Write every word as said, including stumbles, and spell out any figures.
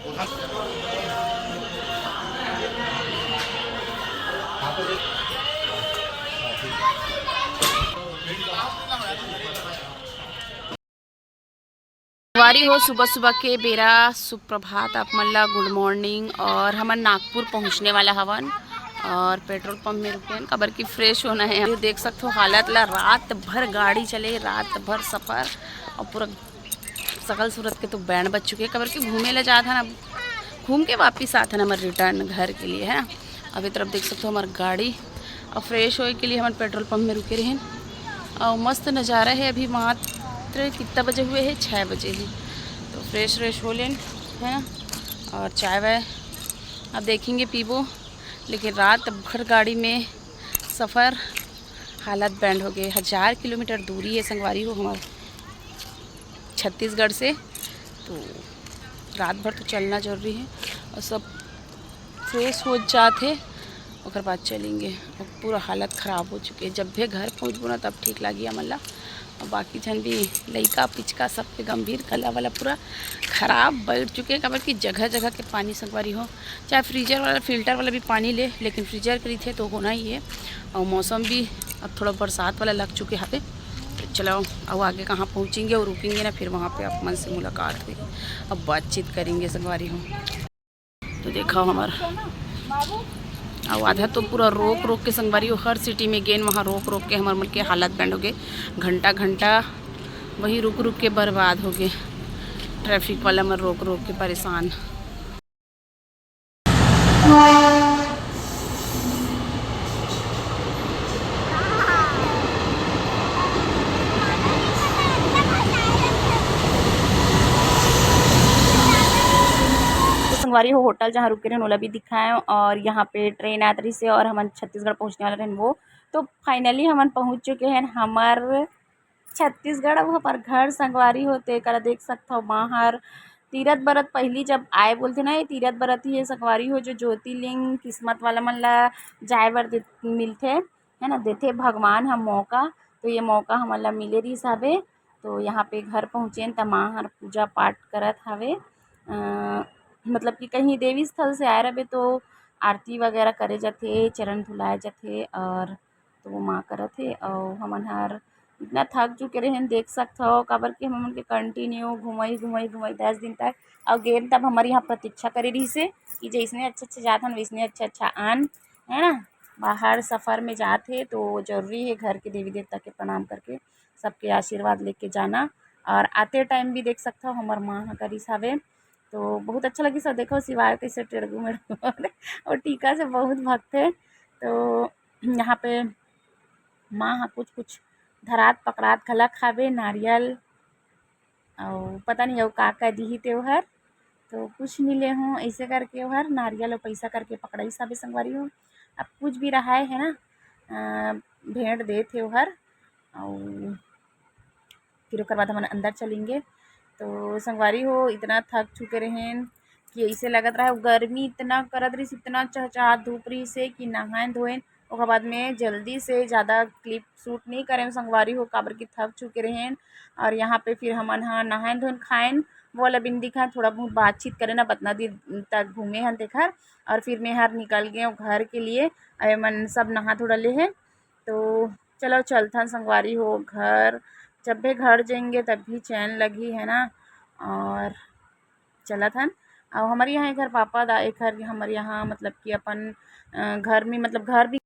संगवारी हो, सुबह सुबह के बेरा सुप्रभात आप मन ला, गुड मॉर्निंग। और हमन नागपुर पहुँचने वाला हवन और पेट्रोल पंप में रुके हन, काबर कि फ्रेश होना है। ये देख सकत हो हालत ला, रात भर गाड़ी चले, रात भर सफर और पूरा सकल सूरत के तो बैंड बज चुके हैं, काबर कि घूमे ला जात हन, अब घूम के वापिस आत हन हमर रिटर्न घर के लिए, है ना। अब ये तरफ देख सकत हो हमर गाड़ी, अब फ्रेश होए के लिए हमन पेट्रोल पंप में रुके रहेन। और मस्त नज़ारा है, अभी मात्र कितना बजे हुए है, छः बजे ही। तो फ्रेश व्रेश हो लेन, है ना, और चाय वाय अब देखेंगे, पीबो। लेकिन रात भर गाड़ी में सफर, हालत बैंड हो गए। हज़ार किलोमीटर दूरी है संगवारी हो हमार छत्तीसगढ़ से, तो रात भर तो चलना जरूरी है। और सब फ्रेश हो जात हे, ओकर बाद चलेंगे। और पूरा हालत ख़राब हो चुके है। जब भी घर पहुँचबो ना, तब ठीक लागी हमन ला। और बाकी झन भी, लइका पिचका, सबके गंभीर, गला वाला पूरा ख़राब बैठ चुके हैं, काबर कि जगह जगह के पानी संगवारी हो, चाहे फ्रीजर वाला, फिल्टर वाला भी पानी ले, लेकिन फ्रीजर के रहिथे तो होना ही है। और मौसम भी अब थोड़ा बरसात वाला लग चुके हवे। तो चलो, अब आगे कहाँ पहुँचेंगे और रुकेंगे ना, फिर वहाँ पे आप मन से मुलाकात हुई, अब बातचीत करेंगे संगवारी हो। तो देखा हमार, अब आधा तो पूरा रोक रोक के संगवारी हो, हर सिटी में गेन, वहाँ रोक रोक के हमार मन के हालत बैंड हो गए। घंटा घंटा वही रुक रुक के बर्बाद हो गए, ट्रैफिक वाला मन रोक रोक के परेशान। तो संगवारी हो, होटल जहाँ रुके रहन, ओला भी दिखाएं। और यहाँ पे ट्रेन आत रहिस हे और हमन छत्तीसगढ़ पहुँचने वाला रहन वो। तो फाइनली हमन पहुँच चुके हैं हमर छत्तीसगढ़। अब हमर घर संगवारी हो, ते करा देख सकथव, माँ हर तीरथ बरत पहिली जब आए बोलथे ना, ये तीरथ बरत ही ये संगवारी हो, जो ज्योतिर्लिंग किस्मत वाला मन ला जाए बर दे, मिलथे, है ना, देथे भगवान ह मौका। तो ये मौका हमन ला मिले रहिस हवे। तो यहाँ पे घर पहुँचेन त माँ हर पूजा पाठ करत हवे। अ, मतलब कि कहीं देवी स्थल से आए रहे तो आरती वगैरह करे जाथे, चरण धुलाए जाथे, और तो वो माँ करत हे। और हमन हर इतना थक चुके रहेन, देख सकत हव, काबर कि हमन के कंटिन्यू घुमई घुमई घुमई दस दिन तक, और गेन तब हमारे यहाँ प्रतीक्षा करे रहिस हे कि जैसने अच्छा अच्छा जात हन वैसने अच्छा अच्छा आन, है ना। बाहर सफर में जात हे तो जरूरी है घर के देवी देवता के प्रणाम करके सबके आशीर्वाद लेके जाना। और आते टाइम भी देख सकत हव हमर माँ ह करिस हवे, तो बहुत अच्छा लगिस। देखो शिवाय कैसे टेड़गू मेड़गू और टीका से बहुत भगथे। तो यहाँ पे माँ ह कुछ कुछ धरात पकड़ात घलक हावे, नारियल अउ पता नहीं अउ का का दिही ते ओहर। तो कुछ नहीं ले हूँ, ऐसे करके ओहर नारियल अउ पैसा करके पकड़ाइस हावे संगवारी हो। अब कुछ भी रहाय है ना, अ, भेंट देत हे ओहर। अउ फिर ओकर बाद हमन अंदर चलेंगे। तो संगवारी हो, इतना थक चुके रहेन कि ऐसे लगत रहा, गर्मी इतना करत रहिस, इतना चहचहात धूप रहिस हे कि नहायन धोएन। ओकर बाद में जल्दी से ज़्यादा क्लिप शूट नहीं करेन संगवारी हो, काबर कि थक चुके रहेन। और यहाँ पे फिर हमन ह नहायन धोएन, खाएन, वो वाला बिन दिखाएन, थोड़ा बहुत बातचीत करेन, अब अतना दिन तक घूमे हन तेखर। और फिर मैं हर निकल गए घर के लिए, अउ एमन सब नहा धोड़ा ले हे। तो चलो चलथन संगवारी हो घर, जब भी घर जाएंगे तब भी चैन लगी है ना। और चलत हन। अउ हमर यहाँ एकर पापा दा, एकर हमर यहाँ मतलब कि अपन, अ, घर में मतलब घर भी